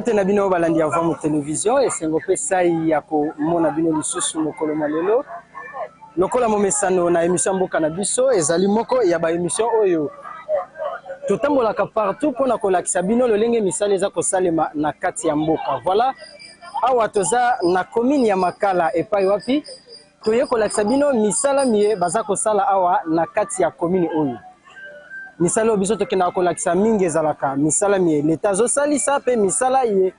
Mbote na bino balandi ya Vamu Television, esengo mpe sai ya komona bino lisusu mokolo mwa lelo. Lokola momesano na emission mboka na biso, ezali moko ya ba emission oyo totambolaka partout mpona kolakisa bino lolenge misala eza kosalema na kati ya mboka. Voilà, awa toza na commune ya Makala epai wapi toye kolakisa bino misala miye baza kosala awa na kati ya commune oyo. Misala oyo biso tokendaka kolakisa mingi ezalaka misala miye leta azosalisa mpe misala ye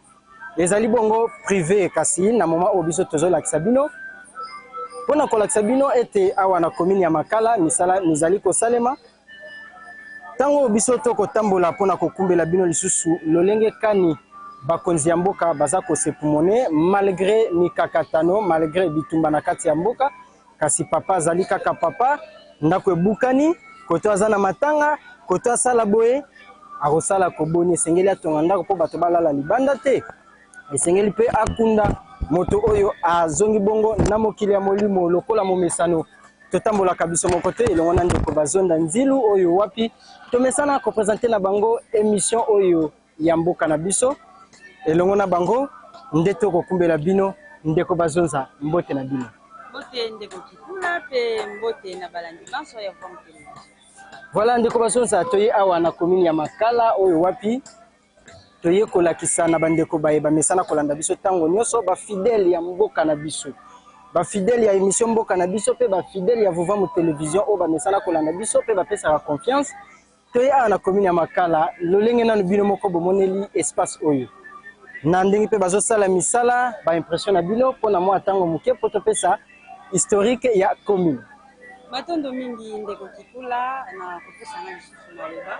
ezali bongo prive, kasi na moment oyo biso tozolakisa bino mpona kolakisa bino ete awa na commune ya Makala misala mizali kosalema. Ntango oyo biso tokotambola mpona kokumbela bino lisusu lolenge kani bakonzi ya mboka baza kosepumone malgre mikakatano, malgre bitumba na kati ya mboka, kasi papa azali kaka papa. Ndako ebukani, koto aza na matanga, koto asala boye, akosala koboni, esengeli atonga ndako mpo bato balala libanda te. Esengeli mpe akunda moto oyo azongi bongo na mokili ya molimo. Lokola momesano, totambolaka biso moko te, elongo na ndeko Bazonda Nzilu oyo wapi tomesana kopresente na bango emission oyo ya mboka na biso. Elongo na bango nde tokokumbela bino. Ndeko Bazonza, mbote na bino. Mbote ndeko Kikula, mpe mbote na balandi banso ya Vuamu Television. Voilà, ndeko Bazonza, toye awa na commune ya Makala oyo wapi toye kolakisa na bandeko baye bamesana kolanda biso ntango nyonso, bafidèle ya mboka na biso, bafidèle ya émission mboka na biso mpe bafidèle ya Vuvamu Télévision oyo bamesana kolanda biso mpe bapesaka confiance. Toye awa na commune ya Makala, lolenge nanu bino moko bomoneli espace oyo na ndenge mpe bazosala misala, baimpression na bino mpona mwa ntango moke mpo topesa historique ya commune. Matondo mingi ndeko Kikula na kopesa ngai lisusu maloba.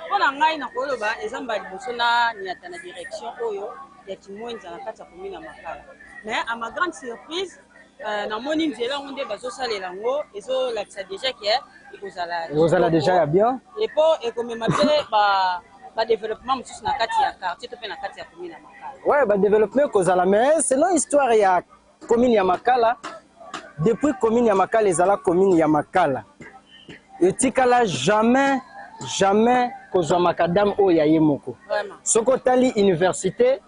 Mpo na ngai nakoloba eza mbala liboso na niata na direction oyo ya Kimwenza na kati ya commune ya Makala. Mais à ma grande surprise, namoni nzela yango nde bazosalela yango, ezolakisa déjà ke ekozala ekozala déjà ya bien. Epo ekomema mpe ba badéveloppement mosusu na kati ya quartier to mpe na kati ya commune ya Makala. Ouais, badéveloppement ekozala, mais selon histoire ya commune ya Makala, depuis commune ya Makala ezala commune ya Makala, etikala jamais jamais kozwa macadam oyo ya ye moko. Soki otali université,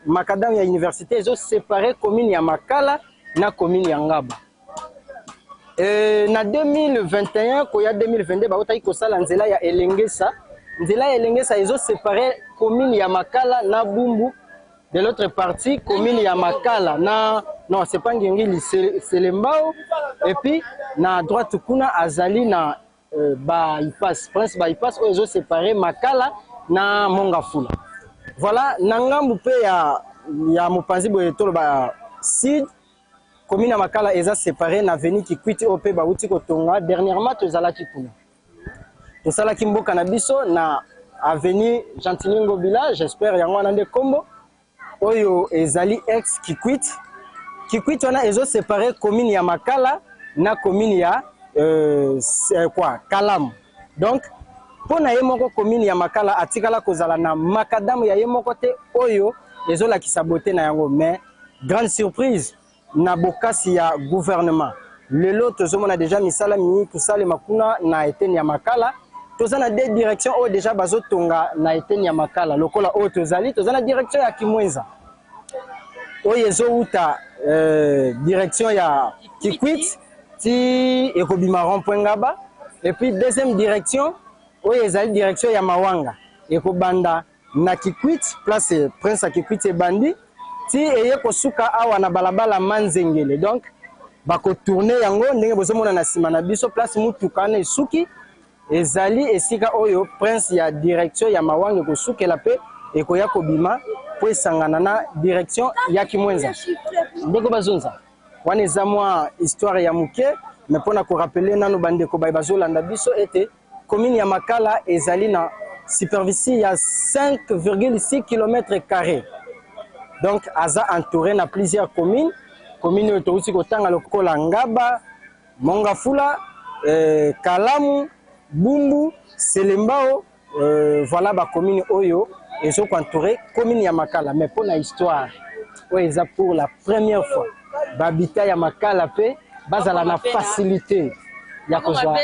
macadam ya université ezosépare commune ya Makala na commune ya Ngaba. Na 2021 koya 2022, bautaki kosala nzela ya Elengesa. Nzela ya Elengesa ezosépare commune ya Makala na Bumbu, de l'autre partie commune ya Makala na, non, c'est pas Ngengili, Selembao, et puis na droite kuna azali na bypass, prince bypass oyo ezosépare Makala na Mongafula. Voilà, na ngambu mpe ya mopanzi boye, toloba sud, commune ya Makala eza séparé na avenue Kikwiti oyo mpe bauti kotonga dernièrement. Tozalaki kuna, tosalaki mboka na biso na avenue Gentiny Ngobila, j'espère yango wana nde nkombo oyo ezali ex Kikwit. Kikwit wana ezosépare commune ya Makala na commune ya quoi, Kalamu. Donc mpo na ye moko commune ya Makala atikala kozala na macadam ya ye moko te oyo ezolakisa beauté na yango. Mais grande surprise, na bokasi ya gouvernement, lelo tozomona déjà misala mingi kosalema kuna na eteni ya Makala. Toza na deux direction oyo déjà bazotonga na eteni ya Makala. Lokola oyo tozali, toza na direction ya Kimwenza oyo ezowuta direction ya Kikwit ti ekobima rond point Ngaba, et puis deuxième direction oyo ezali direction ya Mawanga, ekobanda na Kikwit, place prince ya Kikwit ebandi, ti eye kosuka awa na balabala Manzengele. Donc bakotourne yango ndenge bozomona na nsima na biso, place mutuka wana esuki, ezali esika oyo prince ya direction ya Mawanga ekosukela mpe ekoya kobima mpo esangana na direction ya Kimwenza. Ndeko Bazonza, wana eza mwa histoire ya moke, mais mpona korappeler nano bandeko baye bazolanda biso ete commune ya Makala ezali na superficie ya 5,6 km carré. Donc aza entouré na plusieurs communes, commune oyo touti kotanga lokola Ngaba, Mongafula, Kalamu, Bumbu, Selembao. Voilà bacommune oyo ezokoentoure commune ya Makala. Mais mpona histoire oyo, eza pour la première fois babita ya Makala mpe bazala na facilité ya kozwa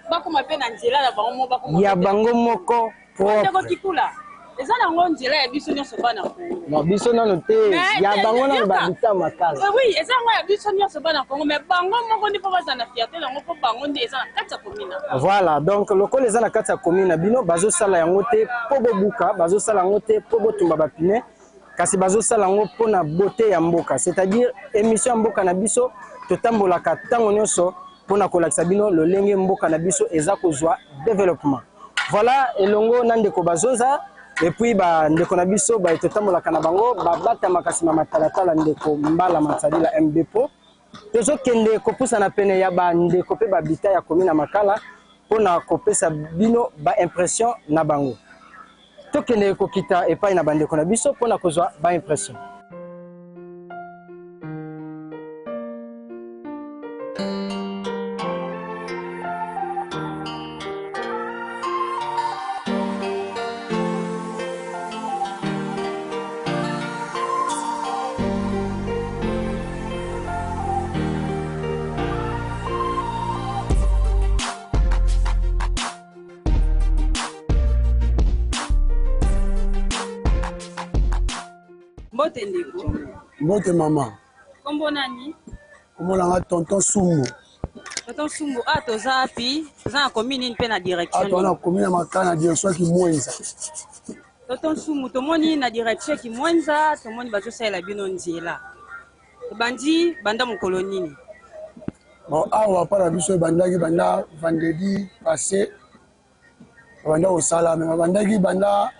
bakoma mpe na nzela na bango moko. Ya bango moko propre. Kikula. Eza nango nzela ya biso nyonso bana Congo. Non, biso nano te, ya bango nano babita Makala. Oui, eza yango ya biso nyonso bana Congo, mais bango moko nde mpo bazala na fierté nango, mpo bango nde eza na kati ya commune. Voilà, donc lokola eza na kati ya commune na bino, bazosala yango te mpo bobuka, bazosala yango te mpo botumba bapine, kasi bazosala yango mpo na beauté ya mboka, c'est-à-dire émission ya mboka na biso totambolaka ntango nyonso mpo na kolakisa bino lolenge mboka na biso eza kozwa développement. Voilà, elongo na ndeko Bazonza et puis ba ndeko na biso ba totambolaka na bango babatamaka nsima matalatala, ndeko Mbala Matsalila MBPO. Tozokende kopusana pene ya bandeko mpe babita ya commune ya Makala mpona kopesa bino ba impression na bango. Tokende kokita epai na bandeko na biso mpona kozwa ba impression. Mbote ndeko. Mbote mama. Kombo nani? Kombo nanga Tonton Sumbu. Tonton Sumbu, ah toza wapi? Toza na commune nini mpe na direction? Ah toza na commune ya Makala na direction ya Kimwenza. Tonton Sumbu, tomoni na direction ya Kimwenza, tomoni bazosalela bino nzela. Ebandi banda mokolo nini? Bon, awa pa na biso ebandaki banda vendredi passé, babanda kosala, me babandaki banda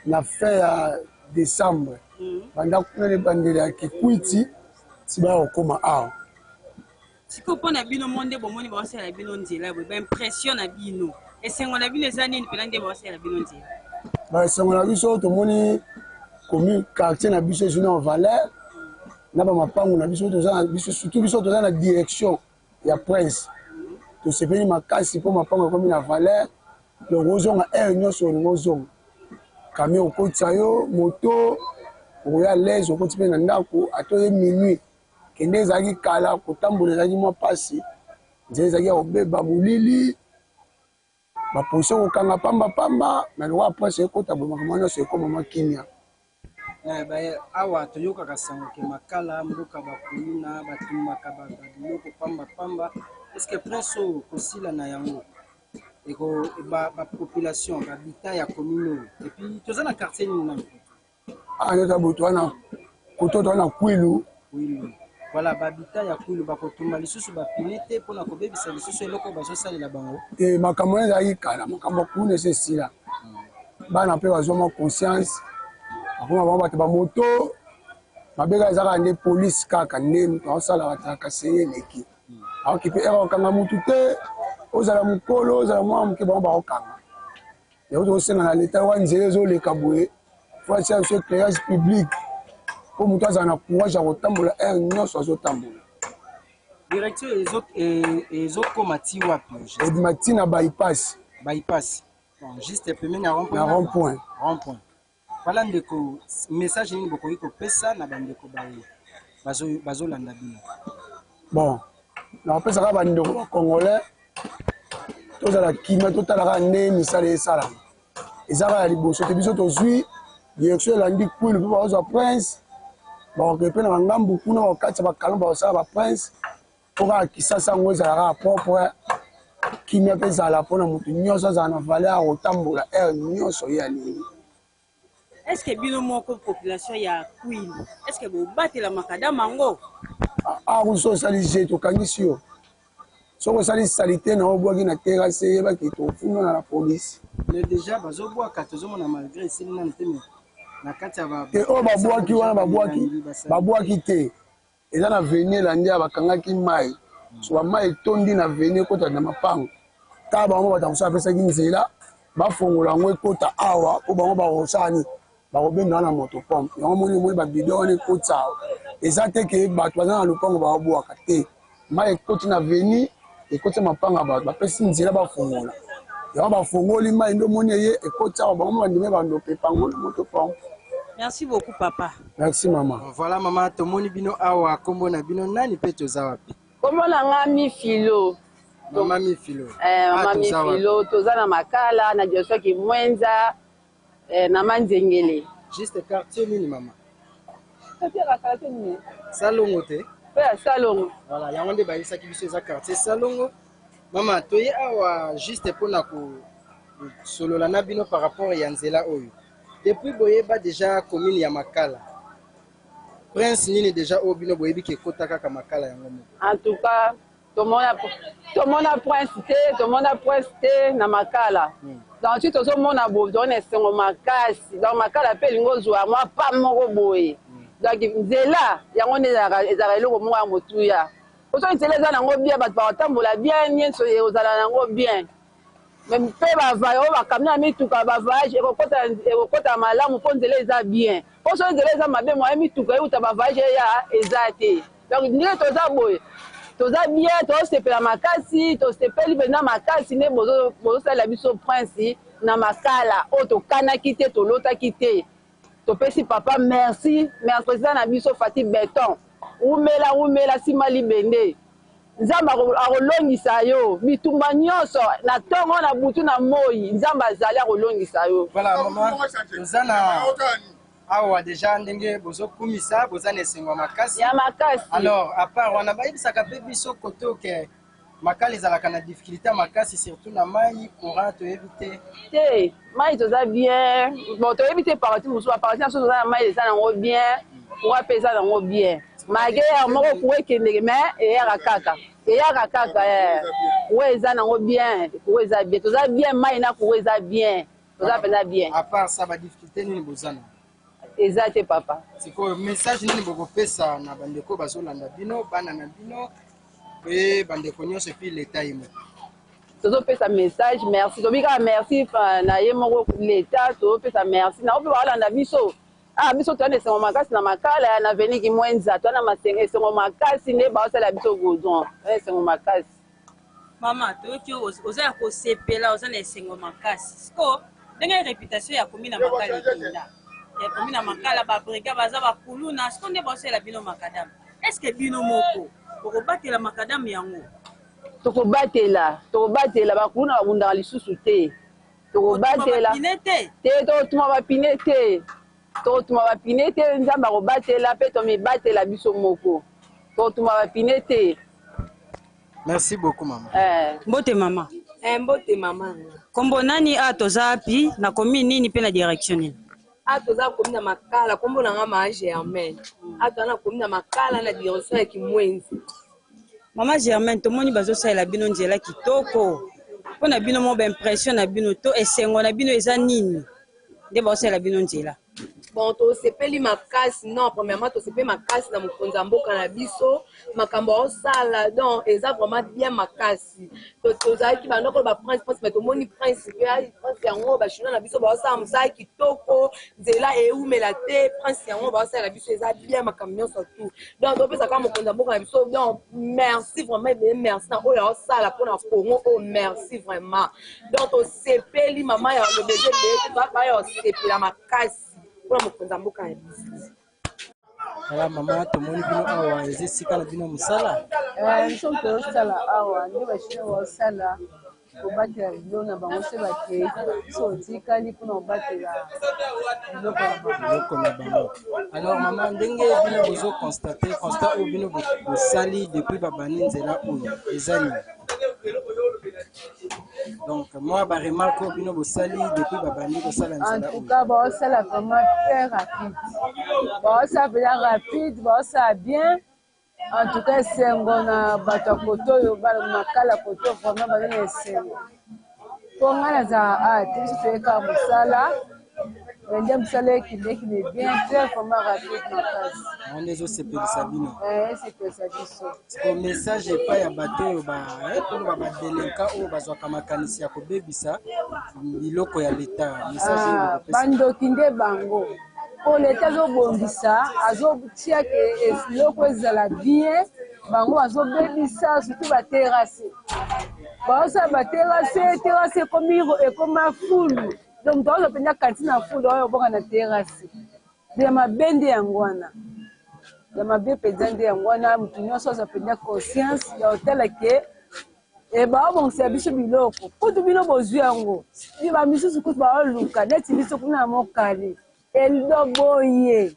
na fin ya décembre, banda kuna na ebandeli ya Kikwiti ti baya kokóma awa. Sikoyo mpo na bino mo nde bomoni baosalela bino nzela boye, baimpression na bino, esengo na bino eza nini mpena nde baosalela bino nzela? Baesengo na biso, tomoni commune, quartier na biso ezwi na valeur na bamapangu na biso. Toza na biso, surtout biso toza na direction ya Prince, tosepeli makasi mpo mapango ekomi na valeur. Donc ozonga heure nyonso olingi ozonga, camion okotisa yo, moto okoya l'aise, okoti mpe na ndako ata oye minuit. Kende ezalaki kala, kotambola ezalaki mwa mpasi, nzela ezalaki ya kobeba, molili, baposition kokanga pambapamba. Mais lokola Prince ekota boye, makambo nyonso ekoma mwa kimia. Awa toyokaka sango ke Makala mboka bakuluna, batumbaka babiloko pambapamba. Est-ce Prince oyo kosila na yango bapopulation babita ya commune oyo? Et puis toza na quartier nini nano? Awa nde toza boye, toza na koto, toza na Kwilu. Kwilu, voilà. Babita ya Kwilu bakotumba lisusu bapine te mpona kobebisa lisusu eloko oyo bazosalela bango? Te, makambo wana ezalaki kala. Makambo ya kuna esi esila. Bana mpe bazwa mwa conscience, bakoma bango bato bamoto. Mabe kaka eza kaka nde polise kaka nde moto aosala batracasserie eleki, aoki mpe ere okanga motu te, ozala mokolo, ozala mwana moke, bango baokanga yango. Tokosenga na leta wa nzela ezoleka boye, faut atia biso éclairage public mpo moto azala na courage ya kotambola heure nyonso azotambola. Direction ezokoma ti wapi? Ebima ti na bypass. Bypass, bon, juste pembeni ya rond? Na rond point. Rond point, voilà. Ndeko, message nini bokoki kopesa na bandeko baye bazolanda bino? Bon, nakopesaka bandeko bacongolais, tozala kimia, totala kaka ndenge misala esalama. Eza kaka ya liboso te. Biso tozwi direction elandi Kwilu mpe bakozwa Prince, bakoke mpe na bangambu kuna, bakokatisa bakalon, bakosala baprince, mpo kaka Kisasa yango ezala kaka propre, kimia mpe ezala mpona motu nyonso azala na valeur ya kotambola heure nyonso ye alingi. Est ce que bino moko population ya Kwilu, est ce que bobatela makadama yango? Awa kutu soki osali je, tokangisi yo. Soki osali saleté na obwaki na terrasse, eyebaki tofunda na la police. Mais déjà bazobwaka, tozomona, malgré esili nanu te, mais na kati ya te oyo babwaki wana, babwaki, babwaki te. Eza na avenue elandi ya bakangaki mai, so bamai etondi na avenue, ekota na mapango. Kaka bango bato mosusu apesaki nzela bafongola yango ekota awa, mpo bango bakosala nini? Bakobenda wana moto pompe yango. Moni, omoni babidon wana ekota awa. Eza te ke bato baza na lopango bakobwaka te. Mai ekoti na avenue, ekoti na mapango ya bato, bapesi nzela bafongola yango, bafongoli mai nde omoni eye ekoti awa. Bango bandimi bando pepango na moto pompe. Merci beaucoup, papa. Merci, mama. Voilà, mama, tomoni bino awa. Kombo na bino nani mpe toza wapi? Kombo na nga Mifilo. Mama Mifilo. Mama Mifilo, toza na Makala na direction Kimwenza. Eh, na Manzengele. Juste quartier nini mama? Quartier ya quartier nini? Salongo te. Pe ya Salongo. Voilà, yango nde bayebisaki biso eza quartier Salongo. Mama, toye awa juste mpona kosolola na bino par rapport ya nzela oyo. Depuis boyeba déjà commune ya Makala. Prince nini déjà oyo bino boyebi ke ekota kaka Makala yango moko? En tout cas, tomona tomona prince te tomona prince te na makala hmm. Donc ti tozomona boye toza na esengo makasi. Donc makala mpe elingi ozwa mwa pa moko boye hmm. Donc nzela yango nde ezalaka eloko moko ya motuya. Po soki nzela eza nango bien, bato bakotambola bien, nyonso ekozala nango bien. Mais mpe bavaya oyo bakamio ya mituka bavoyage ekokota ekokota malamu mpo nzela eza bien. Mpo soki nzela eza mabe, moyen mituka euta bavoyage eya eza te. Donc ndenge toza boye, toza bien, tozosepela makasi, tosepeli mpenza makasi nde bozosalela biso prince na makala oyo tokanaki te, tolotaki te. Topesi papa merci, merci président na biso Fatih Beton. Wumela wumela sima libende. Nzambe akolongisa yo bitumba nyonso na tongo na butu na moi. Nzambe azali akolongisa yo. Voilà maman, toza na awa déjà ndenge bozokumisa boza na esengo ya makasi. Ya makasi. Alors à part wana bayebisaka mpe biso kote ke Makala ezalaka na difficulté ya makasi surtout na mayi, courant toyebi te. Te, mayi toza bien. Bon, toyebi te partie mosusu, ba partie na biso toza na mayi eza nango bien, courant mpe eza nango bien. Malgré heure moko courant ekendeke mais eyaka kaka. Eyaka kaka eh. Courant eza nango bien, courant eza bien. Toza bien, mayi na courant eza bien. Toza mpenza bien. À part ça, ba difficulté nini boza na? Eza te papa. Sikoyo message nini bokopesa na bandeko bazolanda bino, bana na bino pe bandeko nyonso epuis leta ye moko? Tozopesa message merci, tobi kaka merci na ye moko leta, tozopesa merci na oyo mpe baolanda biso. Ah, biso toza na esengo makasi na makala ya na avenue Kimwenza, toza na esengo makasi nde baosala biso goudron, esengo makasi. Mama, toyoki oza ya kosepela, oza na esengo makasi. Siko ndenge reputation ya komi na makala ekenda ya komi na makala, babrigade baza bakuluna, siko nde baosala bino makadam. Est ce que bino moko bokobatela makadam yango? Tokobatela, tokobatela, bakuluna babundaka lisusu te. Tokobatela te, tokotuma bapine te, tokotuma bapine te. Nzambe akobatela mpe tomibatela biso moko, tokotuma bapine te. Merci beaucoup mama. Eh. Mbote mama. Eh, mbote mama. Kombo nani? A toza api na komi nini mpe na direction nini? A toza komi na Makala, kombo na nga ma Germaine. A toza na komi na Makala na direction ya Kimwenzi. Mama Germaine, tomoni bazosalela bino nzela kitoko. Mpo na bino mo ba impression na bino to esengo na bino eza nini nde bazosalela bino nzela? Bon, tosepeli makasi. Non, premièrement tosepeli makasi na mokonzi ya mboka na biso, makambo aosala donc eza vraiment bien makasi. Tozalaki bandoko ba prince prince, mais tomoni prince mpe prince yango bachinois na biso baosala mosala kitoko, nzela eumela te, prince yango baosala na biso eza bien makambo nyonso tout. Donc topesa kaka mokonzi ya mboka na biso donc merci vraiment ebele, merci na oyo aosala mpona Congo oyo, merci vraiment. Donc tosepeli mama ya loba eza ebele te, toza ya osepela makasi mpona mokonzi ya mboka na biso. Voilà mama, tomoni bino awa, eza esika na bino mosala? Biso tozosala awa nde bachinois baosala kobatela biloko na bango se bakei, biso otikali mpona kobatela biloko na bango. Biloko na bango. Alors mama, ndenge bino bozo constate, constat oyo bino bosali depuis babandi nzela oyo eza nini? Donc moi ba remarque oyo bino bosali depuis babandi kosala En nzela tout oyo. cas, baosala vraiment très rapide, baosala mpenza rapide, baosala bien. En tout cas, esengo na bato ya koto oyo, makala koto vraiment baza na esengo. Mpo ngai nazala awa te, biso toye kaka mosala, mais nde mosala ekendekende bien, très vraiment rapide makasi. Yango nde ezosepelisa bino. Esepelisa biso. Sikoyo message epai ya bato oyo toloba badelinka oyo bazwaka makanisi ya kobebisa biloko ya leta, message oyo bokopesa? Bandoki nde bango. Po leta azobongisa, azotia ke eloko ezala bien, bango bazobebisa, surtout baterrasse. Baosala baterrasse, terrasse ekomi ekoma fulu. Donc moto azwa mpenza kantine na fulu oyo oboka na terrasse. Ya mabe nde yango wana. Ya mabe mpenza nde yango wana, moto nyonso azwa mpenza conscience ya kotala ke E baobongisela biso biloko kutu bino bozwi yango bamisusu kutu baoluka neti biso kuna na mokali eldo boye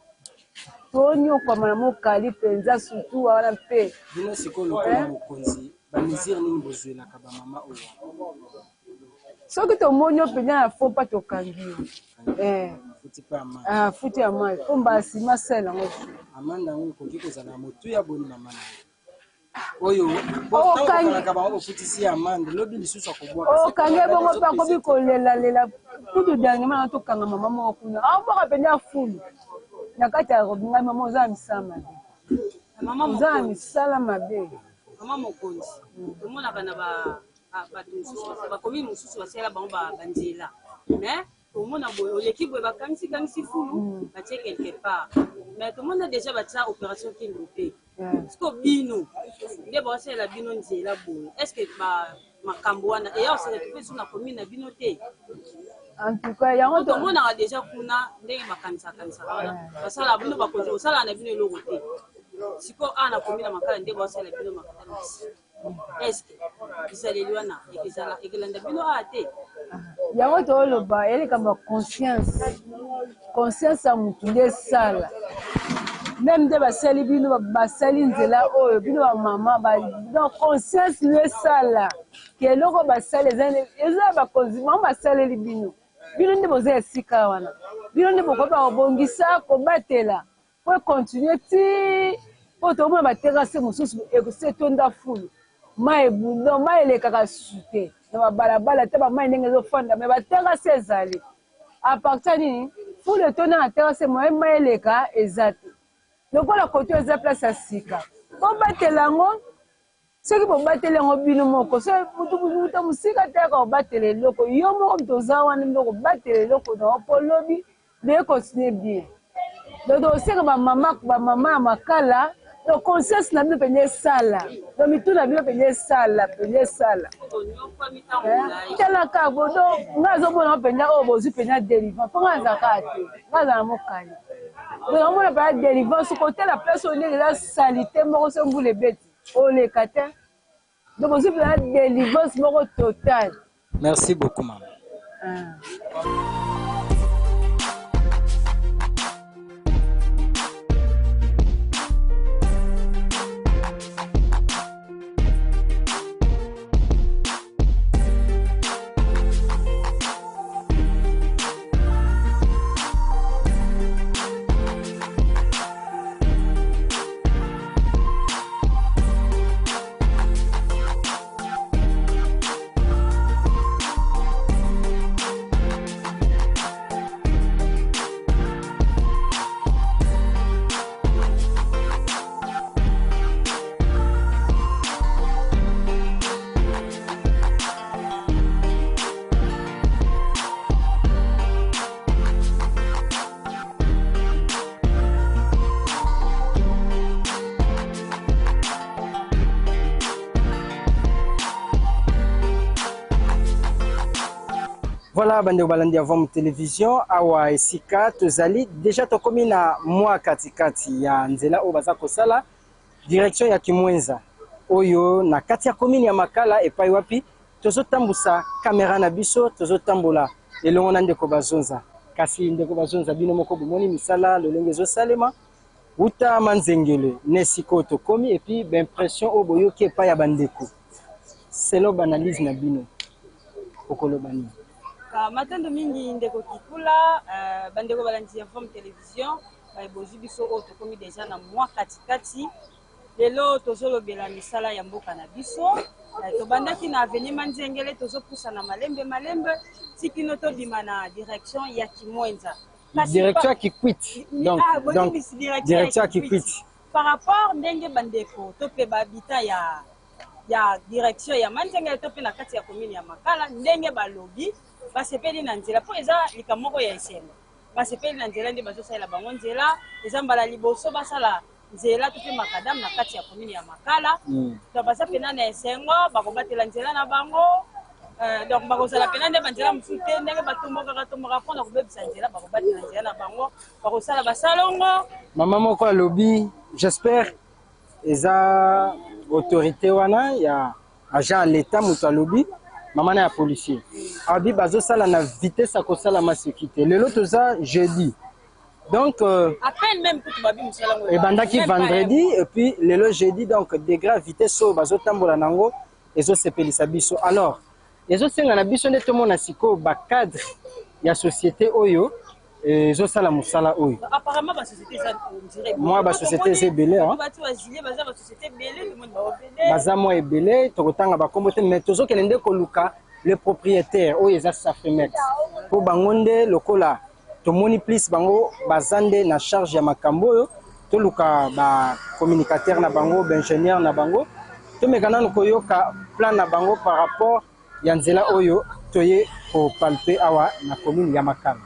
tonyokwama na mokali mpenza surtout wana mpe bino sikoyo lokola eh? mokonzi bamesure nini bozwelaka bamama oyo soki tomoni yo mpenza na fo mpa tokangi yo eh. ah, futi ya mai mpo mbala nsima asala yango amande yango ekoki kozala na motuya boni mama na oyo okangi bango bofutisi ya amande lobi lisusu akobwaka okangi bongo mpe akomi kolelalela kutu dernièrement na tokanga mama moko kuna abwaka mpenza fulu na kati ya robi ngai mama oza na misala mabe oza na misala mabe mama mokonzi tomonaka na bato mosusu bakomi mosusu basalela bango banzela mais Omona boye oleki boye bakangisi kangisi fulu mm. batie quelque part mais tomona déjà batia opération kindu te mm. siko bino nde baosalela bino nzela boye est ce que ba makambo wana eya osala tope so na commune na bino te en tout cas yango tomonaka déjà kuna ndenge bakanisakanisaka wana basala bino bakonzi kosala na bino eloko te sikoyo awa na commune ya makala nde baosala bino makala Est-ce bizaleli wana ekezala ekelanda bino awa te? Yango toloba ya likambo ya conscience, conscience ya mutu nde esala meme nde basali bino basali nzela oyo bino ba mama ba donc conscience nde esala ke eloko basali eza eza bakonzi bango basaleli bino bino nde boza esika wana bino nde bokoki bakobongisa kobatela Po e continuer ti po tokomona ba terrasse mosusu esi etonda fulu mayi donc mayi elekaka lisusu te na ba balabala ata ba mayi ndenge ezofanda mais ba terrasse ezali à partir ya nini fulu etonda na terrasse moyen mayi eleka eza te lokola kote eza place ya sika bobatela yango Soki bobateli yango bino moko, soki mutu mutu mosika te ayaka kobatela eloko, yo moko mutu oza wana nde okobatela eloko na yo po lobi nde e continuer bien. Donc tokosenga ba mama ba mama ya makala donc conscience na bino penza esala, donc mitu na bino penza esala penza esala. Tala kaka bo donc nga nazomona ngo penza oyo bozwi penza delivrance po nga nazalaka kaka te, nga nazala mokali. Donc namona penza delivrance kotala place oyo ndenge eza salite moko soki mbula ebeti. Oleka te. Donc ozwi mpenza delivrance moko totale. Merci beaucoup mama. Ah. Voilà bandeko balandi ya Vom Television, awa esika tozali deja tokomi na mwa katikati ya nzela oyo baza kosala direction ya Kimwenza oyo na kati ya commune ya Makala epai wapi tozotambusa kamera na biso tozotambola elongo na ndeko Bazonza. Kasi ndeko Bazonza, bino moko bomoni misala lolenge ezosalema wuta Manzengele ne sikoyo tokomi, epuis baimpression oyo boyoki epai ya bandeko selon baanalyse na bino okoloba nini? Ah, matondo mingi ndeko Kikula, uh, bandeko balandi ya Vom Television baye bozwi biso oyo tokomi deja na mwa katikati. Lelo tozolobela misala ya mboka na biso. Eh, tobandaki na avenue Manzengele, tozopusana malembe malembe ti kino tobima na direction ya Kimwenza. Kasi Direction ya Kikwit. Donc, ah, donc bolimbisi, direction direction ya Kikwit. Par rapport ndenge bandeko to mpe ba habitants ya ya direction ya Manzengele to mpe na kati ya commune ya Makala ndenge balobi basepeli na nzela mpo eza likambo moko ya esengo. Basepeli na nzela nde bazosalela bango nzela, eza mbala liboso basala nzela to mpe makadam na kati ya commune ya Makala. Donc baza pena na esengo, bakobatela nzela na bango. Donc bakozala pena nde banzela mosusu te ndenge batombokaka tombokaka mpona kobebisa nzela, bakobatela nzela na bango, bakosala basalongo. Mama moko alobi, j'espère eza autorité wana ya Agent ya l'etat moto alobi, mama na ya policier alobi bazosala na vitesse ya kosala maseki te. Lelo toza jeudi, donc à peine même kutu babi mosala yango ebandaki Même pas un vendredi et puis lelo jeudi, donc degré ya vitesse oyo bazotambola nango ezosepelisa biso. Alors ezosenga na biso nde tomona sikoyo bacadre ya société oyo ezosala mosala oyo. Apparemment basociété eza, on dirait Mwa basociété eza ebele, hein. Bato bazilie baza basociété ebele, tomoni baobele. Baza mwa ebele, tokotanga bakombo te, mais tozokende nde koluka le propriétaire oyo eza Safrimex, mpo bango nde lokola tomoni plus bango baza nde na charge ya makambo oyo. Toluka bacommunicateur na bango, baingénieur na bango, tomeka nanu koyoka plan na bango par rapport ya nzela oyo toye kopalpe awa na commune ya Makala.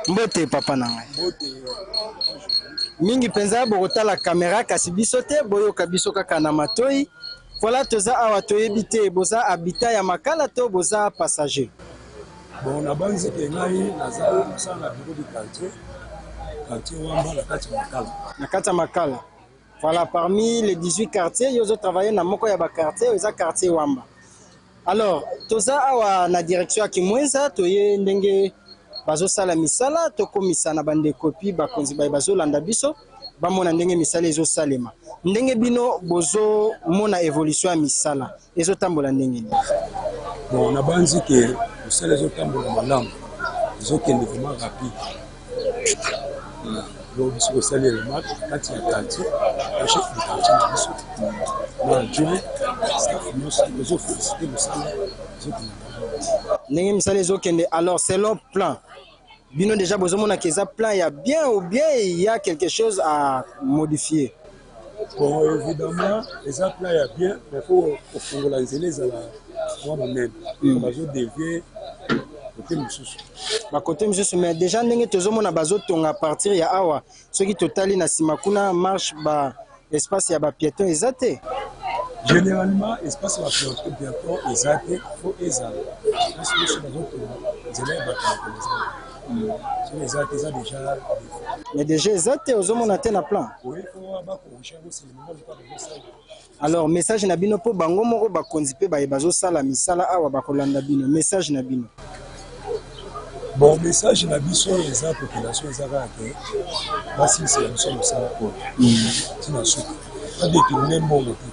Mbote papa na ngai. Mingi mpenza bokotala kamera kasi biso te, boyoka biso kaka na matoi. Voilà, toza awa, toyebi te boza habitat ya Makala to boza passager? Bon, nabanzi ke ngai naza nasala na bureau du quartier, quartier Wamba na kati ya Makala. Na kati ya Makala. Voilà, parmi les 18 quartiers, yo ozotravaille na moko ya baquartier, eza quartier Wamba. Alors, toza awa na direction ya Kimwenza, toye ndenge bazosala misala, tokomisa na bandeko pi bakonzi baye bazolanda biso, bamona ndenge misala ezosalema. Ndenge bino bozomona évolution ya misala ezotambola ndenge nini? Bon, nabanzi ke mosala ezotambola malamu, ezokende vraiment rapide. Donc biso kosali remarque kati ya quartier, na chef de quartier na biso na adjoint, staff nyonso, tozofélicité mosala ezokende malamu. Ndenge misala ezokende, alors selon plan bino déjà bozomona ke eza plan ya bien ou bien il y a quelque chose à modifier? Bon, évidemment eza plan ya bien, mais faut kofungola nzela ezala mwa monene, bazodévier côté mosusu. Bakote mosusu, mais déjà ndenge tozomona bazotonga à partir ya awa, soki totali na nsima kuna marche, ba espace ya bapiéton eza te. Généralement espace ya piéton eza te, faut ezala place nyonso bazotonga nzela ya bato makolo eza te. Soki eza te, eza déjà défaut. Mais déjà eza te, ozomona te na plan. Oui, faut bacorriger yango, c'est le moment lokola bazosala. Alors message na bino mpo bango moko bakonzi mpe baye bazosala misala awa bakolanda bino, message na bino? Bon, message na biso eza population, eza kaka ke basilisela biso mosala oyo ntina suka, badétourner mbongo te.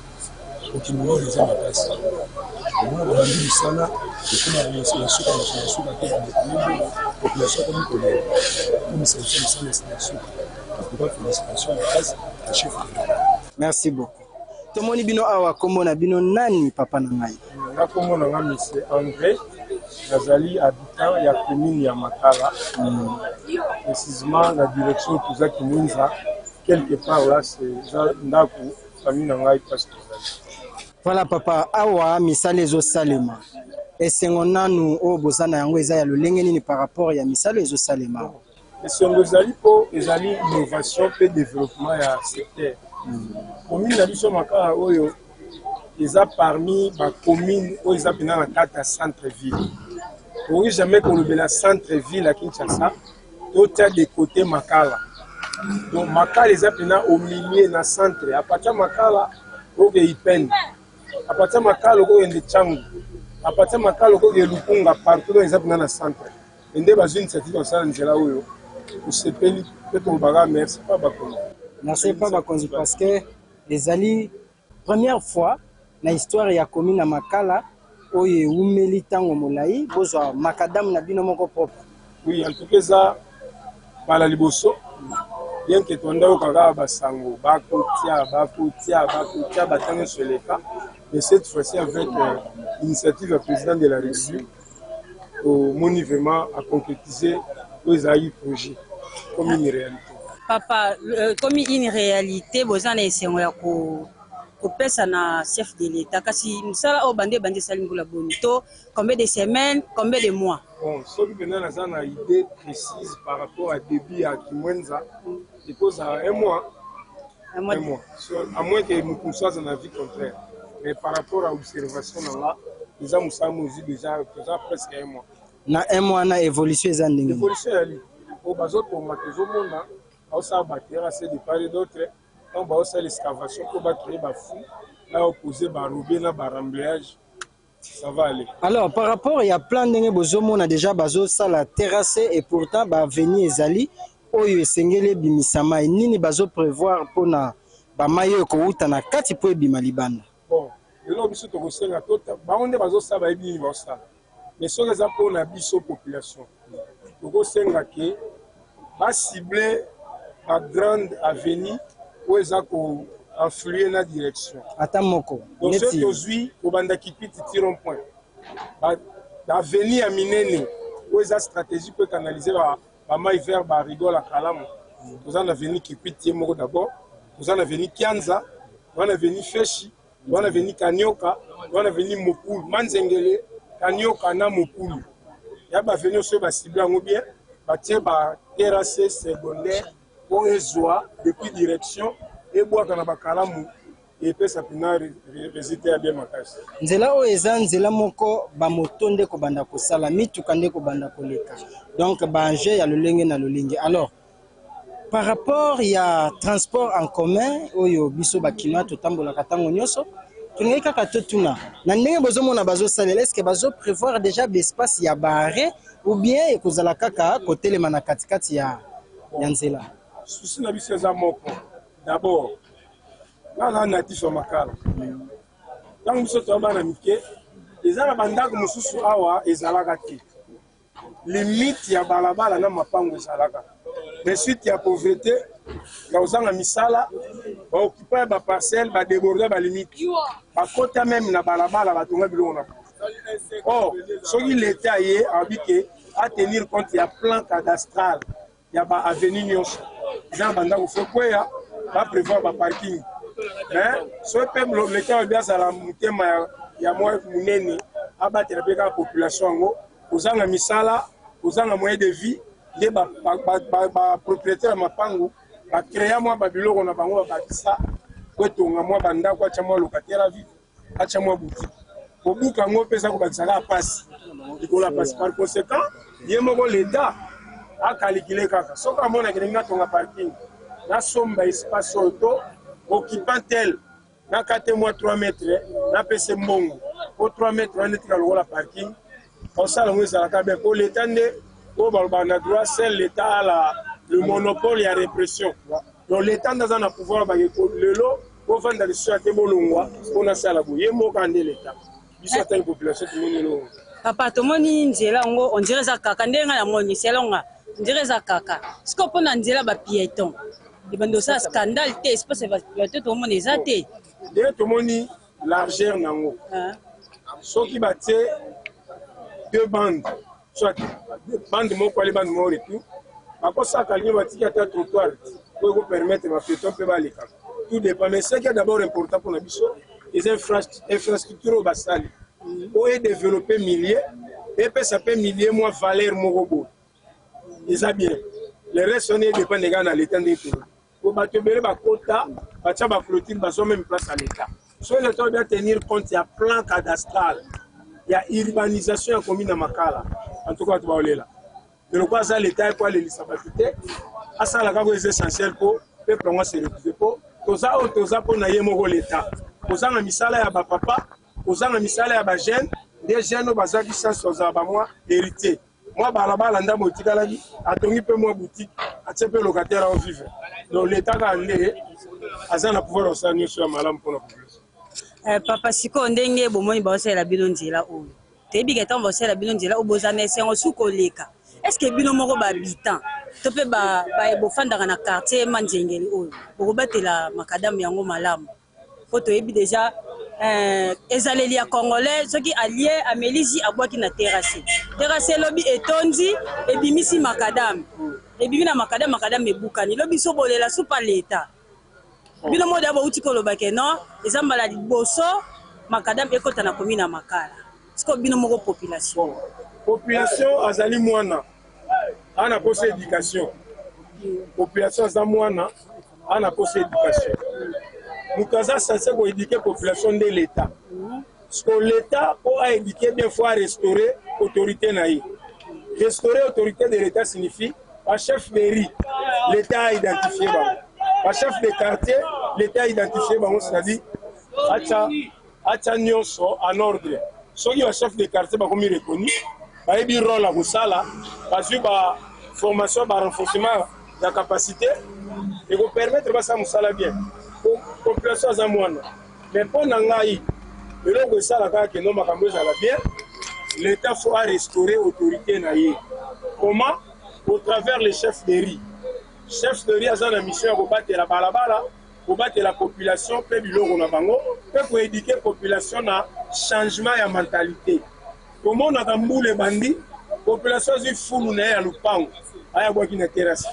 Mokili oyo eza makasi, omona babandi mosala, ekoma na suka na suka te, badétourner mbongo, population akomi kolela. Komisa biso mosala na suka. En tout cas, félicitation makasi na chef de l'État. Merci beaucoup. Tomoni bino awa, kombo na bino nani papa na ngai? Nga kombo na nga monsieur André, nazali habitant ya commune ya Makala, précisément na direction toza Kimwenza, quelque part là c'est eza ndako famille na ngai place tozali. Voilà papa, awa misala ezosalema, esengo nanu oyo boza na yango eza ya lolenge nini par rapport ya misala ezosalema awa? Esengo ezali mpo ezali innovation mpe développement ya secteur. Commune na biso Makala oyo eza parmi bacommune oyo eza mpenza na kati ya centre ville. Tokoki jamais kolobela centre ville ya Kinshasa totia de côté Makala. Donc Makala eza mpenza au milieu na centre. À partir ya Makala oke Ipene, à partir ya Makala okokende Tshangu, à partir ya Makala okokende Lukunga, partout. Donc eza mpenza na centre. Mais nde bazwi initiative ya kosala nzela oyo, tosepeli mpe tolobaka merci pa bakonzi. Merci pa bakonzi parce que ezali première fois na histoire ya commune ya Makala oyo ewumeli ntango molai bozwa macadam na bino moko propre. Oui, en tout cas eza mbala liboso, bien que toanda yoka kaka basango bakotia bakotia bakotia batango nyonso eleka, mais cette fois-ci avec initiative ya président de la République, tomoni vraiment a concrétiser oyo ezalaki projet comme une réalité. Papa, comme une réalité, boza na esengo ya kopesa na chef de l'État, kasi mosala oyo bande ebandi esali mbula boni to combien de semaines, combien de mois? Bon, soki mpenza naza na idée précise par rapport à début ya Kimwenza, ekozala un mois. Un mois. Un mois. So, à moins que moto mosusu aza na vie contraire, mais par rapport à observation na nga, eza mosala mozwi déjà, toza presque un mois. Na un mois na évolution eza ndenge nini? Évolution eyali oyo bazotonga, tozomona baosala baterrasse de part et d'autre, ntango baosala excavation mpo bacrée bafou na opose barobe na baremblayage, ça va aller. Alors par rapport ya plan ndenge bozomona déjà bazosala terrasse et pourtant baavenue ezali oyo esengeli ebimisa mai, nini bazoprévoir mpona bamai oyo ekowuta na kati mpo ebima libanda? Bon, lelo biso tokosenga tota bango nde bazosala, bayebi nini baosala, mais soki eza mpona biso population, tokosenga ke bacible bagrande avenue oyo eza koinflue na direction. Ata moko. Donc soki tozwi kobanda Kipiti ti rond point, baavenue ya minene oyo eza stratégie mpo ekanalize bamai vers barigole ya Kalamu, toza na avenue Kipiti ye moko d'abord, toza na avenue Kianza, toza na avenue Feshi, toza na avenue Kanioka, toza na avenue Mokulu, Manzengele, Kanioka na Mokulu. Ya baavenue oyo basible yango bien, batie baterrasse secondaire mpo ezwa depuis direction ebwaka na bakalamu, epesa mpena résultat ya bien makasi. Nzela oyo eza nzela moko bamoto nde kobanda kosala, mituka nde kobanda koleka, donc baengin ya lolenge na lolenge. Alors par rapport ya transport en commun oyo biso bakinois totambolaka ntango nyonso, tolingi kaka totuna na ndenge bozomona bazosalela, est ce que bazoprévoir déjà baespace ya baarrêt ou bien ekozala kaka kotelema na katikati ya nzela? Souci na biso eza moko. D'abord, nga na natif ya Makala. Ntango biso toya bana mike, eza na bandako mosusu awa ezalaka te, limite ya balabala na mapango ezalaka, mais suite ya pauvreté, ya kozanga misala, baokipa ya baparcelle badéborde balimite, bakota même na balabala, batonga biloko na bango. Or soki l'État ye abi ke atenir compte ya plan cadastral ya baavenue nyonso eza na bandako, fo kweya baprévoir baparking. Mais soki mpe l'État oyebi azala motema ya mwa monene, abatela mpe kaka population yango. Kozanga misala, kozanga moyen de vie, nde bapropriétaire ya mapangu bacréa mwa babiloko na bango, babakisa po etonga mwa bandako, atya mwa locataire à vivre, atya mwa boutique. Kobuka yango mpe eza kobakisa kaka pasi likolo ya pasi. Par conséquent, ye moko l'État akalikile kaka soki amonaki ndenge natonga parking, nasomba espace oyo to occupant tel, nakate mwa 3 mètre, napesa mbongo po 3 mètre wana etika lokola parking. Kosala yango ezalaka bien po l'État nde oyo balobaka na droit, seul l'État a le monopole ya répression. Donc l'État nde aza na pouvoir bake lelo bovanda lisusu ya te, bolongwa mpo nasala boye. Ye moko nde l'État. Biso atangi population tomoni elongo. Papa, tomoni nzela yango, on dirait eza kaka ndenge ngai namoni selonga, on dirait eza kaka sikoyo mpona nzela bapiéton ebandi osala scandale te, espace ya bapiéton tomoni eza te. Ndenge tomoni largeur nango, soki batie deux bandes, soit bande moko aller, bande moko retour, bakosaka lingi batiki ata trottoir po ekopermettre bapiéton mpe baleka. Tout dépend, mais ce qui est d'abord important mpona biso eza infrastructure oyo basali po edéveloppe milieu, epesa mpe milieu mwa valeur moko boye, eza bien. Le reste wana edépendre kaka na l'État. Ndenge tolobi po bato ebele bakota, batia baclôture, bazwa même place ya l'État. Soki l'État oyo tenir compte ya plan cadastral ya urbanisation ya commune ya Makala, en tout cas bato baolela. Mais lokola aza l'État, ye po alelisa bato te, asala kaka oyo eza essentiel mpo peuple yango ase retrouve, mpo toza oyo toza mpo na ye moko l'État. Kozanga misala ya bapapa, kozanga misala ya bajeune, nde jeune oyo bazwaki chance kozala bamwa héritier. Mwa balabala ndambo etikalaki, atongi mpe mwa boutique, atie mpe locataire ao vivre. Donc l'Etat kaka nde aza na pouvoir ya kosala nyonso ya malamu mpona population. Eh, papa sikoyo ndenge bomoni baosalela bino nzela oyo toyebi ke ntango baosalela bino nzela oyo bozala na esengo su koleka estce bino moko bahabitant to mpe baye bofandaka na quartier manzengeli oyo bokobatela makadamu yango malamu po toyebi deja eh, ezaleli ya congolais soki alie ameli ji abwaki na terrasse terrasse elobi etondi ebimisi makadame ebimi na makadame makadame ebukani lobi so bolela supa leta bino moko deja bouti koloba ke non eza mbala liboso makadame ekota na komi na makala sikoyo bino moko population population azali mwana ana posa education population aza mwana ana posa education moto aza sense koéduke population nde l'état siko l'état mpo aéduke bien faut arestaurer autorité na ye restaurer autorité de l'état signifie bachef de riz l'état a identifié bango bachef de quartier l'état a identifié bango c'est-à-dire atya atya nyonso en ordre soki ba chef de quartier bakomi reconnu bayebi role ya kosala bazwi ba formation ba renforcement ya capacité ekopermettre basala mosala bien population aza mwana mais mpo na ngai eloko esala kaka kendo makambo ezala bien l'état faut arestaurer autorité na ye comment au travers les chefs de riz chef de riz aza na mission ya kobatela balabala kobatela population mpe biloko na bango mpe koedike population na changement ya mentalite. Tomonaka mbula ebandi, population azwi fulu na ye ya lopango aya abwaki na terrasse,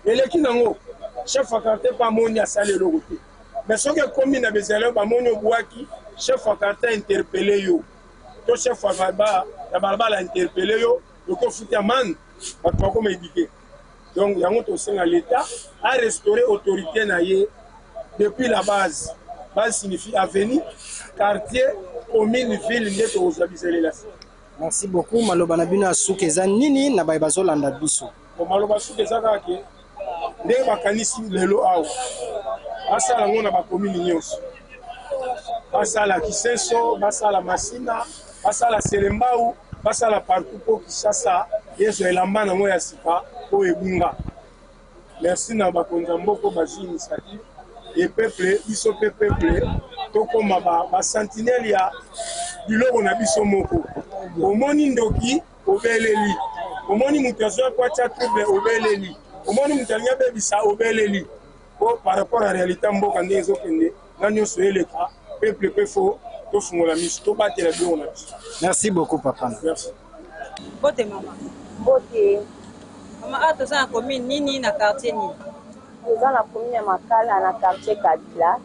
eleki nango chef ya quartier mpe amoni asali eloko te. Mais soki ekomi na bezala bamoni obwaki, chef ya quartier interpelle yo to chef ya balabala interpelle yo, okoki ofuti amende, bato bakoma edike. Donc yango tosenga l'État a restaurer autorité na ye depuis la base. Base signifie avenue, quartier, commune, ville nde tokozwa bizalela. Merci beaucoup. Maloba na bino ya suka eza nini na baye bazolanda biso? Bon, maloba suka eza kaka ke ndenge bakanisi lelo awa basala yango na bakomini nyonso, basala Kisenso, basala Masina, basala Selembao, basala partout mpo Kinshasa ezwa elamba nango ya sika oyo ebunga. Merci na bakonzi ya mboka bazwi initiative e peuple, biso mpe peuple tokoma ba sentinelle ya biloko na biso moko. Omoni ndoki obeleli, omoni moto azwa po atya trouble obeleli, omoni moto alingi abebisa obeleli po par rapport à réalité ya mboka ndenge ezokende na nyonso eleka peuple mpe fo tofungola miso tobatela biloko na biso. Merci beaucoup papa. Merci. Mbote mama. Mbote. Mama, awa toza na commune nini na quartier nini? Toza na commune ya Makala na quartier Kabila.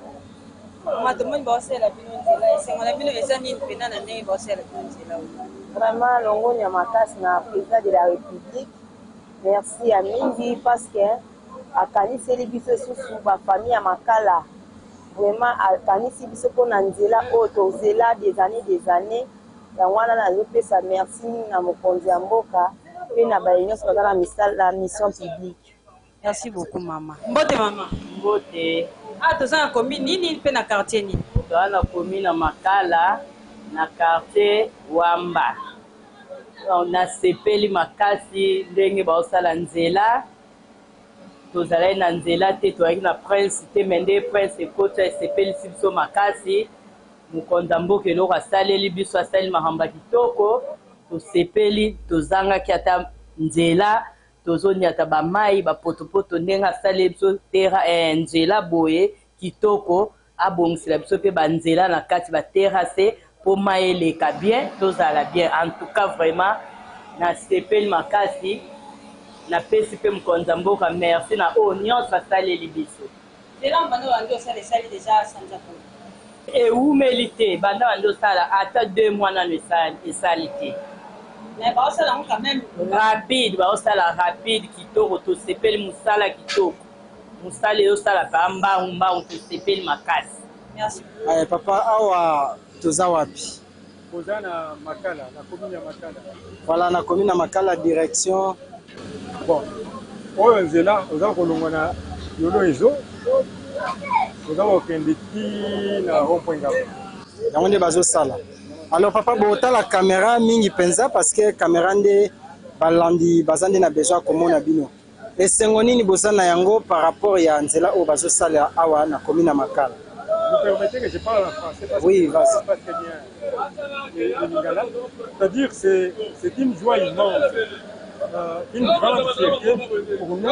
Mama, tomoni baosalela bino nzela, esengo na bino eza nini mpena na ndenge baosalela bino nzela oyo? Vraiment longonya makasi na président de la République. Merci ya mingi parce que akaniseli biso lisusu ba famille ya Makala. Vraiment akanisi biso mpona nzela oyo tozela des années des années. Yango wana nazopesa merci mingi na mokonzi ya mboka mpe na baye nyonso baza na misala mission publique. Merci beaucoup mama. Mbote mama. Mbote. Ah, toza na commune nini mpe na quartier nini? Toza na commune ya Makala na quartier Wamba. Nasepeli makasi ndenge baosala nzela. Tozalaki na nzela te, tozalaki na prince te, me nde prince ekota esepelisi biso makasi. Mokonzi ya mboka eloko asaleli biso, asali makambo ya kitoko, tosepeli. Tozangaki ata nzela, tozoniata ba mayi ba potopoto ndenge asaleli biso tera eh, nzela boye kitoko abongisela biso pe ba nzela na kati ba terrasse po mayi eleka bien tozala bien en tout cas vraiment nasepeli makasi napesi pe mokonzi ya mboka merci na oyo nionso asaleli biso. Nzela banda obandi osala esali dejà sanza boni? Ewumeli te banda bandi osala ata deux mois nanu esali te. Mais baosala yango quand même rapide, baosala rapide kitoko, tosepeli musala kitoko, musala ezosala pa mbangu mbangu, tosepeli makasi. Merci. Eh, papa awa toza wapi? Oza na Makala, na commune ya Makala. Voilà, na commune ya Makala direction. Bon, oyo nzela oza kolongwa na Yolo ezo oza kokende ti na rond point Ngaba. Yango nde bazosala. Alors papa, botala camera mingi penza parce que camera nde Balandi baza nde na besoin ya komona bino. Esengo nini boza na yango par rapport ya nzela oyo bazosala awa na commune ya Makala? Vous permettez que je parle en français parce Oui, que je vas-y. ne parle pas très bien le lingala. C'est-à-dire c'est c'est une joie immense, une grande fierté pour nous,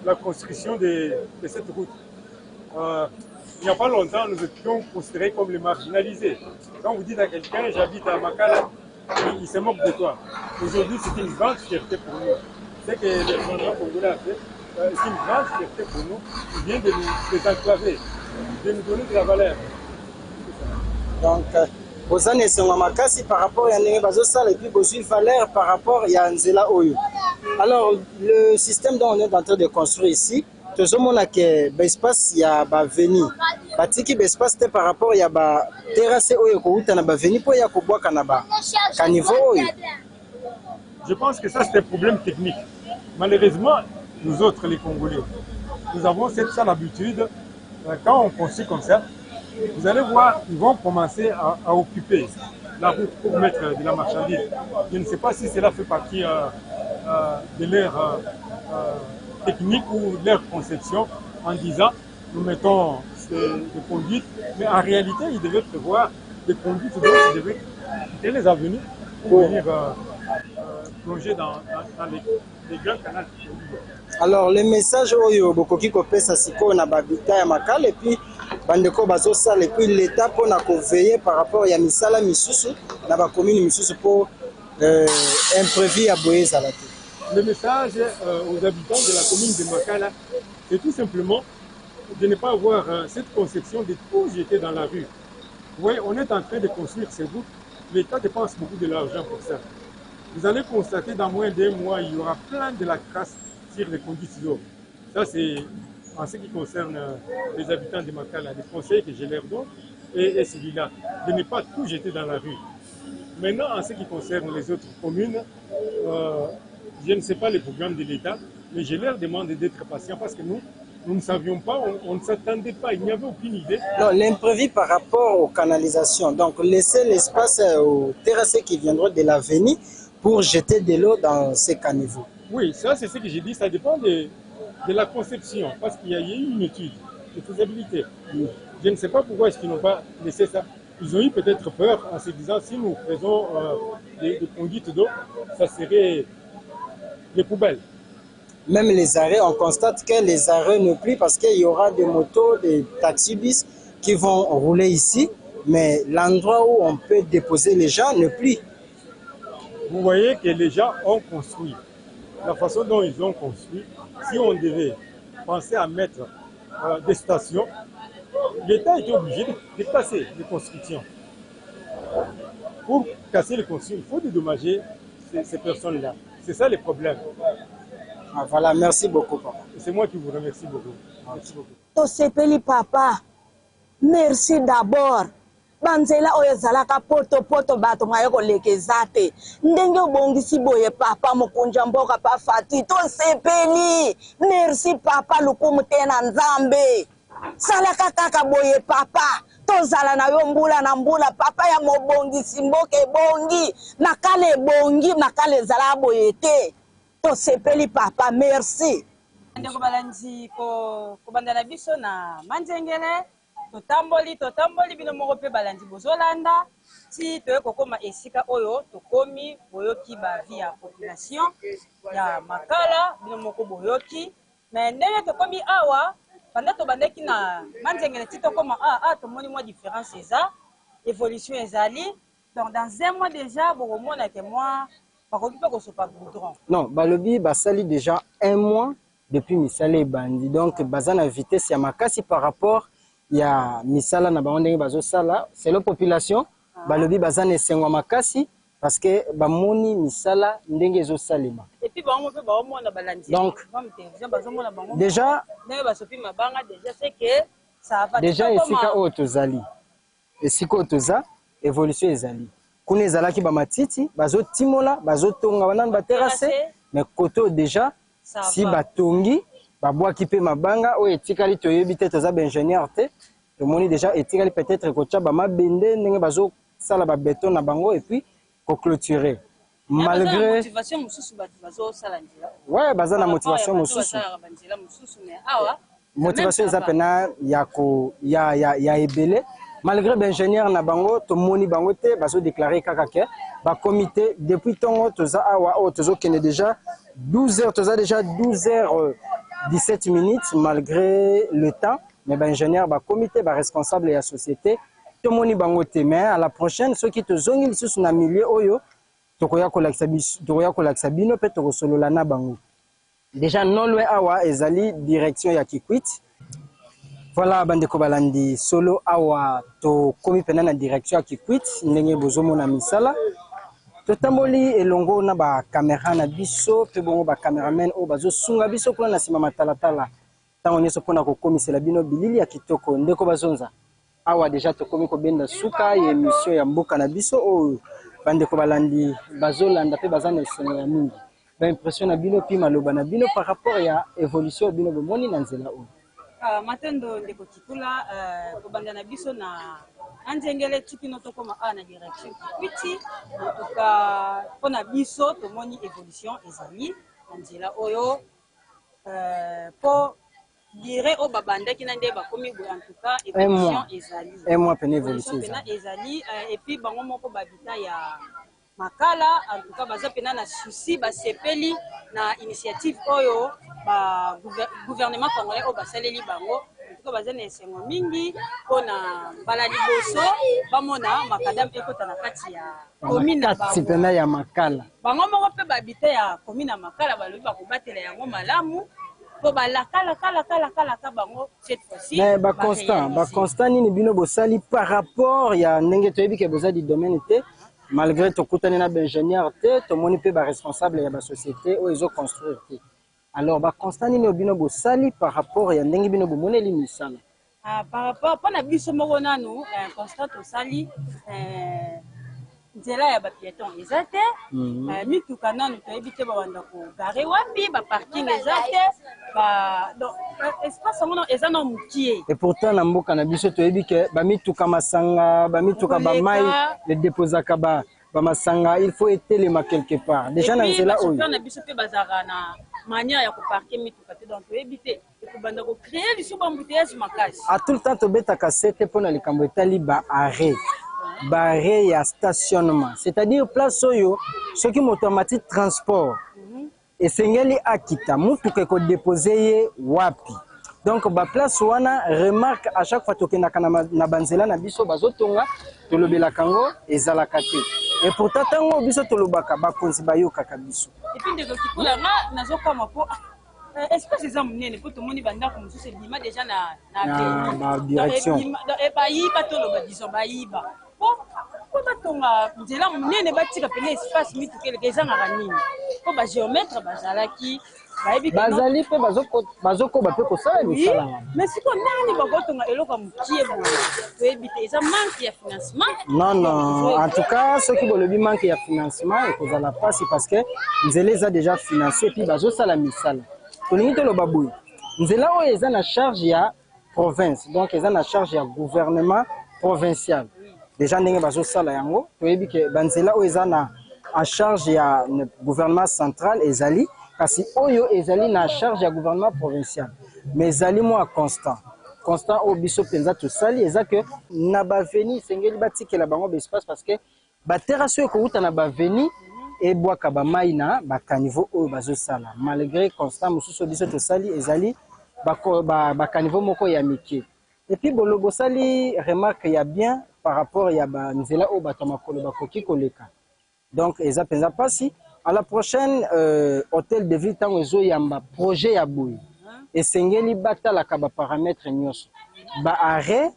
la construction de cette route. Il n'y a pas longtemps, nous étions considérés comme les marginalisés. Quand vous dites à quelqu'un, j'habite à Makala, il se moque de toi. Aujourd'hui, c'est une grande fierté pour nous. Ce que le gouvernement congolais a fait, c'est une grande fierté pour nous. Il vient de nous désenclaver, de nous donner de la valeur. Donc, boza na esengo makasi par rapport ya ndenge bazosala et puis bozwi valeur par rapport ya nzela oyo. Alors, le système dont on est en train de construire ici, tozomona ke baespace ya baavenue batiki baespace te par rapport ya baterrasse oyo ekowuta na baavenue mpo ya kobwaka na bacaniveau oyo. Je pense que ça, c'est un problème technique. Malheureusement, nous autres, les Congolais, nous avons cette sale habitude, quand on construit comme ça, vous allez voir, ils vont commencer à occuper la route pour mettre de la marchandise. Je ne sais pas si cela fait partie de leur technique ou de leur conception en disant nous mettons des conduites, mais en réalité, ils devaient prévoir des conduites, donc ils devaient quitter les avenues pour venir plonger dans les grands canaux. Alors, le message oyo bokoki kopesa sikoyo na bahabitants ya Makala et puis bandeko bazosala et puis l'État mpona koveiller par rapport ya misala misusu na bacommune misusu mpo imprévu ya boye ezala te. Le message aux habitants de la commune de Makala, c'est tout simplement de ne pas avoir cette conception de tout jeter dans la rue. Vous voyez, on est en train de construire ces routes. L'État dépense beaucoup de l'argent pour ça. Vous allez constater dans moins d'un mois, il y aura plein de la crasse sur les conduites d'eau. Ça, c'est en ce qui concerne les habitants de Makala. Les conseils que je leur donne est celui-là, de ne pas tout jeter dans la rue. Maintenant, en ce qui concerne les autres communes, je ne sais pas les programmes de l'État, mais je leur demande d'être patients parce que nous, nous ne savions pas, on ne s'attendait pas, il n'y avait aucune idée. Non, l'imprévu par rapport aux canalisations. Donc, laisser l'espace aux terrassés qui viendront de l'avenue pour jeter de l'eau dans ces caniveaux. Oui, ça c'est ce que j'ai dit, ça dépend de la conception, parce qu'il y a eu une étude de faisabilité. Je ne sais pas pourquoi est-ce qu'ils n'ont pas laissé ça. Ils ont eu peut-être peur en se disant si nous faisons des conduites d'eau, ça serait des poubelles. Même les arrêts, on constate que les arrêts ne plus parce qu'il y aura des motos, des taxis-bus qui vont rouler ici, mais l'endroit où on peut déposer les gens ne plus. Vous voyez que les gens ont construit. La façon dont ils ont construit, si on devait penser à mettre des stations, l'État était obligé de casser les constructions. Pour casser les constructions, il faut dédommager ces personnes-là. C'est ça le problème. Ah, voilà, merci beaucoup, papa. C'est moi qui vous remercie beaucoup. Merci beaucoup. Tosepeli papa, merci d'abord. Banzela oyo ezalaka potopoto, bato maye koleka eza te. Ndenge obongisi boye papa mokonzi ya mboka pa Fati, tosepeli, merci papa. Lokumu te na Nzambe. Salaka kaka boye papa, tozala na yo mbula na mbula. Papa ya mobongisi mboka, ebongi Makala, ebongi Makala, ezala boye te. Tosepeli papa, merci. Ndeko balandi, kobanda na biso na Manzengele, totamboli, totamboli, bino moko mpe balandi bozolanda ti toye kokóma esika oyo tokomi. Boyoki baavis ya population ya Makala, bino moko boyoki. Mais ndenge tokomi awa, banda tobandaki na Manzengele ti tokóma awa, awa tomoni mwa différence eza, évolution ezali. Donc dans un mois déjà bokomona ke mwa bakoki mpe kosopa goudron. Non, balobi basali déjà un mois depuis misala ebandi, donc baza na vitesse ya makasi par rapport ya misala na bango ndenge bazosala. Selon population, balobi baza na esengo ya makasi parce que bamoni misala ndenge ezosalema. Et puis bango mpe baomona, balandi Donc, télévision bazomona bango déjà ndenge basopi mabanga déjà, c'est que ça va. Déjà esika oyo tozali, esika oyo toza, évolution ezali. Kuna ezalaki bamatiti, bazotimola, bazotonga banani baterrasse, mais kote oyo déjà Ça si va. Batongi, babwaki mpe mabanga. Oyo etikali toyebi te, toza baingénieur te. Tomoni déjà etikali peut-être kotya bamabende ndenge bazosala babéton na bango et puis koclôturer. Malgré motivation mosusu bato bazosala nzela. Ouais, baza na motivation mosusu. Basalaka banzela mosusu, mais awa motivation eza mpena ya ko ya ebele, malgré baingénieur na bango tomoni bango te. Bazodéclarer kaka ke bakomi te. Depuis ntongo toza awa, oyo tozokende déjà 12 heures, toza déjà 12 heures 17 minutes. Malgré le temps, mais baingénieur bakomi te, baresponsable ya société tomoni bango te. Mais à la prochaine, soki tozongi lisusu na milieu oyo, tokoya kolakisa bino mpe tokosolola na bango. Déjà non loin awa ezali direction ya Kikwit. Voilà, bandeko balandi solo, awa tokomi mpena na direction ya Kikwit. Ndenge bozomona misala, totamboli elongo na bacaméra na biso mpe bongo bacameraman oyo bazosunga biso kuna na nsima matalatala ntango nyonso mpona kokomisela bino bilili ya kitoko. Ndeko bazonza, awa déjà tokomi kobenda suka ya émission ya mboka na biso oyo bandeko balandi bazolanda mpe baza na esengo ya mingi. Baimpression na bino mpe maloba na bino par rapport ya évolution bino bomoni na nzela oyo? Matondo, ndeko Kikula. Kobanda na biso na Anzengele tikino tokóma awa na direction Kikwiti, en tout cas mpona biso tomoni évolution ezali na nzela oyo, mpo dire oyo babandaki na nde bakomi boye, en tout cas évolution ezali. Un mois pene, évolution. Mpena ezali. Et puis bango moko babita ya Makala, en tout cas baza mpena na souci, basepeli na initiative oyo ba gouvernement congolais oyo basaleli bango. En tout cas baza na esengo mingi mpona mbala liboso bamona macadam ekota na kati ya commune na kati bango. Mpena ya Makala. Bango moko mpe babita ya commune ya Makala balobi bakobatela yango malamu mpo balakalakalakalakalaka bango cette fois-ci. Mais baconstat, baconstat nini bino bosali par rapport ya ndenge toyebi ke boza du domaine te? Malgré tokutani na baingénieur te, tomoni mpe baresponsable ya basociété oyo ezoconstruire te. Alors baconstat nini oyo bino bosali par rapport ya ndenge bino bomoneli misala? Ah, par rapport mpona biso moko nanu, constat tosali, nzela ya bapiéton eza te. Mituka nanu toyebi te babanda kogarer wapi, baparking eza te, donc espace yango eza na mokie. Et pourtant na mboka na biso toyebi ke bamituka masanga, bamituka bamai edéposaka bamasanga, il faut etelema quelque part. Déjà na nzela oyo na biso mpe bazalaka na manière ya koparquer mituka te, donc toyebi te ekobanda kocréer lisusu baembouteillage makasi. À tout le temps tobetaka sete mpona likambo etali baarrêt, baarrêt ya stationnement, c'est-à-dire place oyo soki moto amati transport esengeli akita, mutuka ekodéposer ye wapi. Donc baplace wana, remarque, à chaque fois tokendaka na banzela na biso bazotonga, tolobelaka yango, ezalaka te. Et pourtant ntango biso tolobaka, bakonzi bayokaka biso. Et puis ndeko Kikula, nga nazokama mpo espace eza monene, mpo tomoni bandako mosusu ebima déjà na na badirection. Bayiba, toloba disons bayiba, po po batonga nzela monene, batika pene espace mituka eleka, ezangaka nini? Mpo bagéomètre bazalaki, bayebi. Bazali mpe bazokoba mpe kosala misala wana. Mais sikoyo nani bakotonga eloko ya mokie boye? Toyebi te, eza manque ya financement. Non, en tout cas soki bolobi manque ya financement, ekozala mpasi, parce que nzela eza déjà financé, puis bazosala misala. Tolingi toloba boye, nzela oyo eza na charge ya province, donc eza na charge ya gouvernement provincial. Déjà ndenge bazosala yango, toyebi ke banzela oyo eza na en charge ya gouvernement central ezali, kasi oyo ezali na charge ya gouvernement provincial. Mais ezali mwa constat, constat oyo biso mpenza tosali eza ke na baavenue esengeli batikela bango baespace, parce que baterrasse oyo ekowuta na baavenue ebwaka bamai na bacaniveau oyo bazosala. Malgré constat mosusu oyo biso tosali, ezali bacaniveau moko ya mike. Et puis bolo bosali remarque ya bien par rapport ya banzela oyo bato ya makolo bakoki koleka, donc eza mpenza mpasi. À la prochaine, hôtel de ville ntango ezoyamba projet ya boye, esengeli batalaka baparamètre nyonso, baarrêt,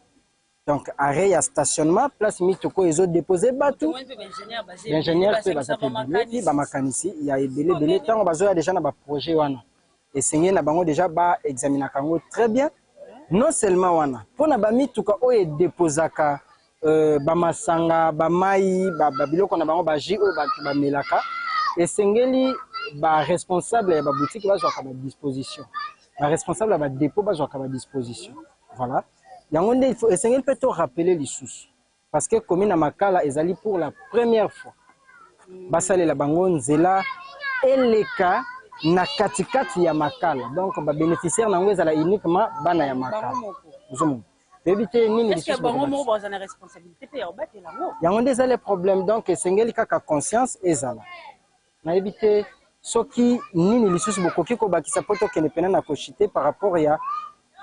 donc arrêt ya stationnement, place mituka oyo ezodéposer bato. Baingénieur mpe baza mpe ebele, mpi bamakanisi ya ebele ebele. Ntango bazoya déjà na baprojet wana, esengeli na bango déjà baexaminaka yango très bien. Non seulement wana, mpona bamituka oyo edéposaka bamasanga, bamai, babiloko na bango, bajus oyo bato bamelaka, esengeli baresponsable ya baboutique bazwaka badisposition, baresponsable ya badépôt bazwaka badisposition. Voilà, yango nde esengeli mpe torappeler lisusu, parce que commune ya Makala ezali pour la première fois. Basalela bango nzela eleka na katikati ya Makala. Donc ba bénéficiaires na yango ezala uniquement bana ya Makala. Ozomona. Toyebi te nini lisusu bango moko baza na responsabilité mpe ya kobatela yango. Yango nde eza le problème donc esengeli kaka conscience ezala. Nayebi te soki nini lisusu bokoki kobakisa mpo tokende pena na kochite par rapport ya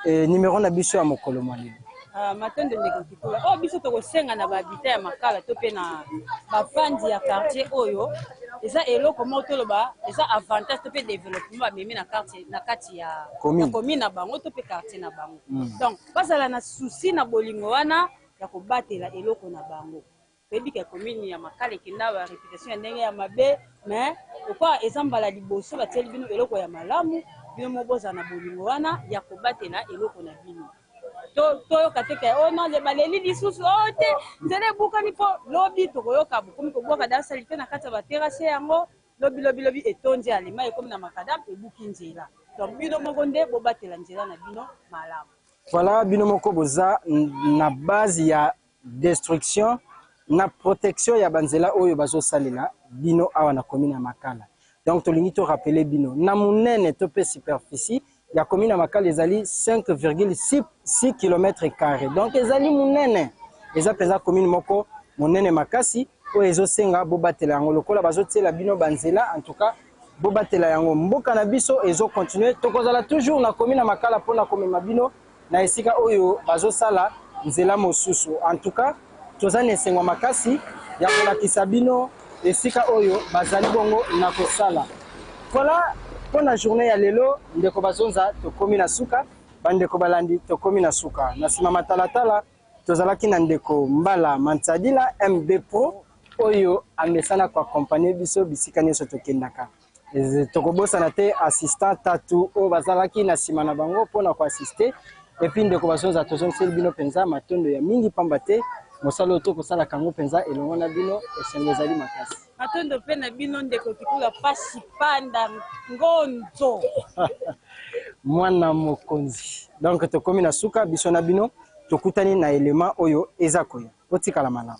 eh, numero na biso ya mokolo mwa lelo. Ah, matondo ndeko Kikula. Oyo biso tokosenga na bahabita ya Makala to mpe na bafandi ya quartier oyo eza eloko moko toloba eza avantage to mpe developpement bamemi na quartier na kati ya commune commune na bango to mpe quartier na bango. Donc bazala na souci na bolingo wana ya kobatela eloko na bango. Toyebi ke commune ya Makala ekenda ba reputation ya ndenge ya mabe mais lokola eza mbala liboso batieli bino eloko ya malamu, bino moko bozala na bolingo wana ya kobatela eloko na bino. Toyoka te ke oh non baleli lisusu oh te nzela ebukani mpo lobi tokoyoka bokomi kobwaka da salite na kati ya ba terrasse yango lobi lobi lobi etondi alema ekomi na makadam ebuki nzela. Donc bino moko nde bobatela nzela na bino malamu. Voilà, bino moko boza na base ya destruction na protection ya ba nzela oyo bazo salela bino awa na commune ya Makala. Donc tolingi to rappeler bino na munene to pe superficie ya commune ya Makala ezali 5,6 km carré. Donc ezali munene, eza penza commune moko monene makasi oyo ezosenga bobatela yango lokola bazotiela bino ba nzela en tout cas bobatela yango. Mboka na biso ezo continuer, tokozala toujours na commune ya Makala pona komema bino na esika oyo bazosala nzela mosusu. En tout cas, toza na esengo makasi ya kolakisa bino esika oyo bazali bongo na kosala. Voilà mpo na journée ya lelo, ndeko Bazonza, tokomi na suka. Bandeko balandi, tokomi na suka. Na nsima matalatala, tozalaki na ndeko Mbala Mansadila MB Pro oyo amesana ko accompagner biso bisika nyonso tokendaka. Tokobosana te assistant Tatu oyo bazalaki na nsima na bango mpo na koassiste. Epuis ndeko Bazonza, tozongiseli bino mpenza matondo ya mingi, pamba te mosala oyo tokosalaka yango mpenza elongo na bino, esengo ezali makasi. Matondo mpe na bino ndeko Kikula Pasi Panda Ngonzo. Mwana mokonzi. Donc tokomi na suka, biso na bino tokutani na element oyo eza koya. Botikala malamu.